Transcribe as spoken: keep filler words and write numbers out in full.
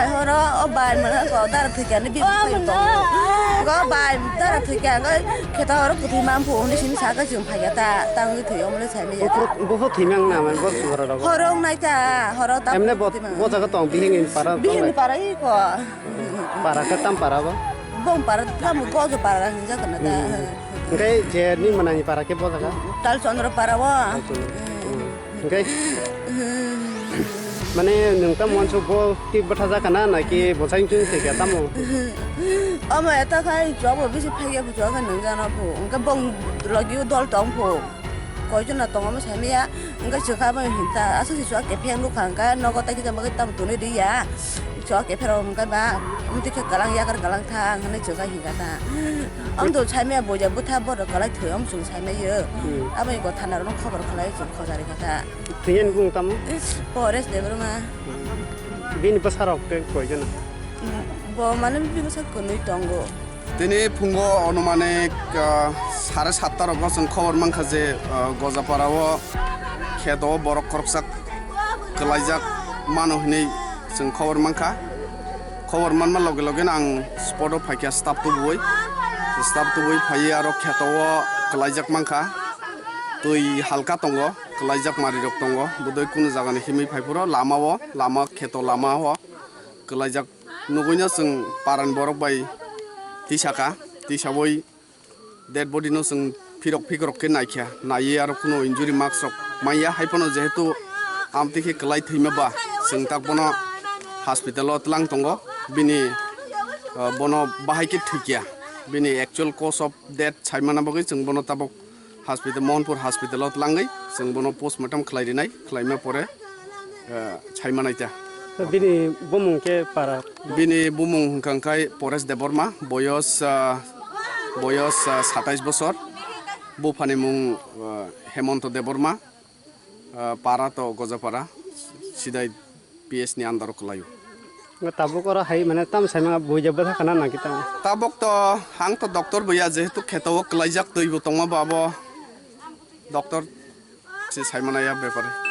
Horo o bai mano ko dara thwikya ni bini thwi tongo. Go bai dara thwikya go kheta horo puthi mam phu ni sini saka chum phaya ta tang thwi omle sai me ya. Bufo thwi mang na man bo horo rogo. Horo nai ta horo ta. Emne bo bo jaga tong bihing in para. Bihing para i ko. Para ka tam para bo. Bong para tam go jo para hinja kana ta. Engkai je ni manani para ke bo jaga. Tal Chandra para wa. Engkai mane nwng tamo uansuk bo tik bwtha jaka na naki bwsai chwng thwikha tamo? Omo eta khai chwabo bisi phaiya phu chwakhe nwngjano phu. Hwnkhe bong logio dol tong phu. Koichona tongo omo saimaya. Hwnkhe chwkha bai hinta aswk si chwak kepheng nukha hwnkhe nogo tai kisa bagwi tamo tonwi riya. Chwak kephero hwnkhe ba amtwi khe kwlang yakar kwlang tha hwnwi chwkha hinkha ta. Amtwi saimaya boya bwtha borok kwlai thwi omo chwng saimayo. Aboni gotha narwkno khobor khlai chwng khojari kha ta. Thwiyani bung tamo? Pores Debbarma. Bini bwsarok tei koijon? Bo mane bini bwsa kwnwi tongo. Tini phungo anumanik, ah, sare satta rogo chwng khobor mankha je, ah, Gojapara o kheto o borok khoroksa kwlaijak mano hinwi chwng khobor mankha. Khobor manma loge loge no ang spot o phaikha staff tubui. Staff tubui phaiwi aro kheto o kwlaijak mankha. Twi halka tongo. Kwlaijak marirok tongo, bodoi kunu jagani himwi phai phuru lama o, lama kheto lama o kwlaijak nugui no chwng parani borok bai tisaka, tisaui dead body no chwng phirok phikrok khe naikha, naiwi aro kunu injury marks rok manya, hai phano jehetu amtwi khe kwlai thwima ba chwng tak bono hospital o twlang tongo, bini, ah, bono bahai khe thwikya, bini actual cause of death saimana bagwi chwng bono tabuk hospital, Mohanpur hospital o twlangwi chwng bono postmortem khlai rinai, khlaima pore, eh, saima naita. Bini bumung khe para? Bini bumung hwnkha khe Paresh Debbarma, boyos, ah, boyos, ah, satais bosor. Buphani mung, ah, Hemonto Debbarma. Ah, para to Gojapara, sidai P S ni under o kwlaio. Nga tabuk oro hai mane tam sai manga buija bwtha khana nang kita. Tabuk to ang to doctor buya jehetu kheto o kwlaijak twi bo tongma ba abo doctor se sai mana ya bepare.